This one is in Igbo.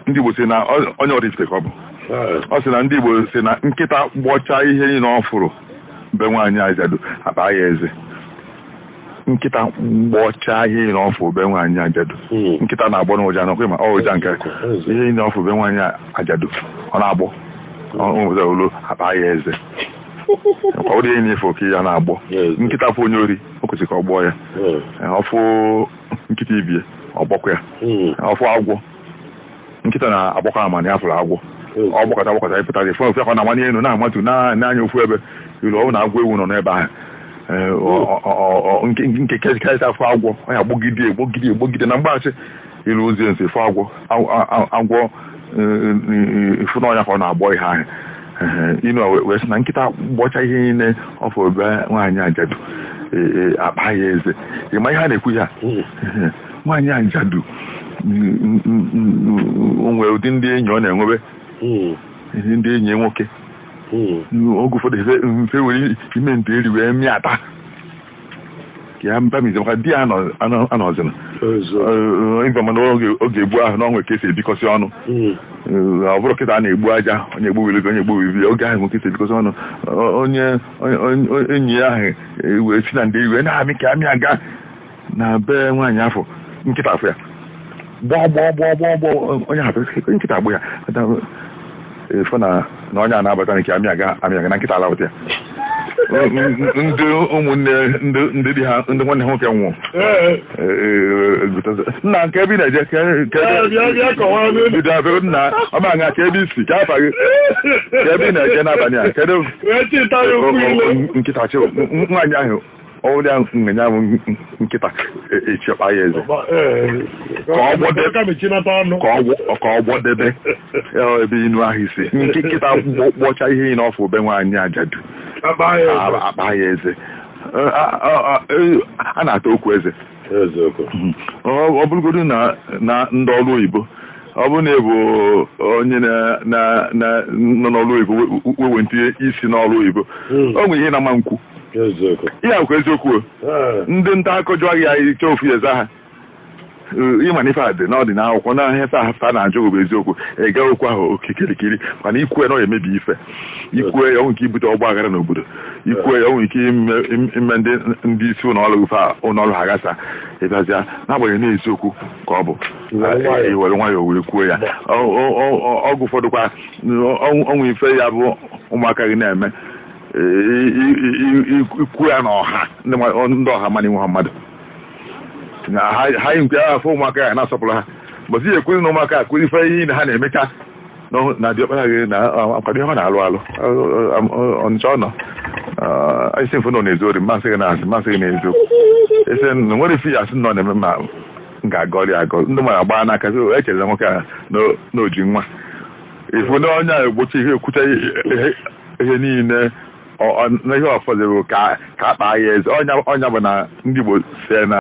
Ndị Igbo si na onye Oraifite ka ọ bụ. Ọ sị na ndị Igbo si na nkịta gbọchaa ihe niile ọ fụrụ be nwaanyị ajadu, akpa ya eze. Nkịta gbọchaa ihe niile ọ fụrụ be nwaanyị ajadu. Nkịta na-agbọ n'ụja n'ọkwa ma ọ ụja nke ihe niile ọ fụrụ be nwaanyị ajadu, ọ na-agbọ olu, akpa ya eze. Kwa ụdị ihe na-efe oke ya na-agbọ. Nkịta fụ onye ori, o kwesịrị ka ọ gbọọ ya. Ọ fụ nkịta ibie, ọ gbọkwa ya. Ọ fụ agwọ, nkịta na-agbakọ ama na ya fụrụ agwọ. Ọ gbakọta gbakọta ịpụta gị fụ ofe akwa na-amanye elu na-amatu n'anya ofu ebe ilu ọ bụ na agwọ ewu nọ n'ebe ahụ. Nke karịta afọ agwọ, ọ ya gbogide egbogide egbogide na mgbaghachi ilu ozi nsị fụ agwọ agwọ ịfụ n'ọnya ka ọ na-agbọ ihe ahụ. Inu wee sị na nkịta gbọcha ihe niile ọ fụrụ be nwaanyị ajadu, akpa ya eze. Ịma ihe a na-ekwu ya, nwaanyị ajadu o nwere ụdị ndị enyi ọ na-enwebe, ndị enyi nwoke. Oge ụfọdụ mfe were ime nte eri wee mịata ya mba mizi maka di ya anọzina ịba, mana oge egbu ahụ n'ọnwe ka esi ebikọsị ọnụ. Ọ bụrụ kịta a na-egbu aja, onye egbuwere gị, onye egbuwere oge ahụ nwoke esi ebikọsị ọnụ. Onye enyi ya ahụ wee si na ndị iwe na-amị ka amị aga na be nwaanyị afọ, nkịta afọ ya gbọọ gbọọ gbọọ gbọọ gbọọ. Onye ahụ onye nkịta agbụ ya efo na onye a na-abata nke amị aga amị aga na nkịta alawụta ya. Ndị ụmụnne ndị di ha, ndị nwanne ha nwoke nwụrụ nna nke ebe ị na-eje nna ọma anya ka ebe isi ka afa gị ka ebe ị na-eje n'abalị a, kedu nkịta chi nwaanyị ahụ ọwụrụ ya ngenya bụ nkịta echiọkpa ya eze ka ọ gbọdebe ebe inu ahụ isi. Nkịta gbọcha ihe niile ọfụ be nwaanyị ajadu, akpa ya eze. A na-ata okwu eze. Ọ bụrụgodu na ndị ọrụ oyibo, ọ bụrụ na ị bụ onye nọ n'ọrụ oyibo wewente isi n'ọrụ oyibo, o nwere ihe na-ama nkwu. Ihe akwụkwọ eziokwu, ndị nta akụkọ jụọ ya iche ofu eze ha, ịma na ife a dị n'ọdị n'akwụkwọ na ihe fa na-ajụ bụ eziokwu. Ị ga okwu ahụ okirikiri, mana ikwue na ọ emebi ife, ikwue ya, ọ nwere ike ibute ọgba aghara n'obodo. Ikwue ya, ọ nwere ike ime ndị isi ụlọ ọrụ fa ụlọ ọrụ ha gasa ịbịazịa, n'agbanyeghị na eziokwu ka ọ bụ, iwere nwayọọ were kwuo ya. Ọgwụ ụfọdụ kwa ọnwụ ife ya bụ ụmụaka gị na-eme, ikwu ya n'ọha, ndị ọha mana inwe ha mmadụ na ha nke afọ ụmụaka ya na-asọpụrụ ha mbọsị ya ekwezi na ụmụaka akụzi ife ihe na ha na-emecha na diọkpara gị na akwado ihe ọ na-alụ alụ ọnịcha ọ nọ isi mfụ nọ na-ezu ori, mmasị gị na-asị mmasị gị na-eziokwu esi na nwere ife ya asị nọ na-eme ma m ga-agọrị agọ. Ndị mmadụ agba n'aka sị echere na nwoke a na oji nwa ifu na onye a egbochi ihe ekwucha ihe niile na ihe ọfọdụ ka akpa ya eze. Ọnya bụ na ndị Igbo si na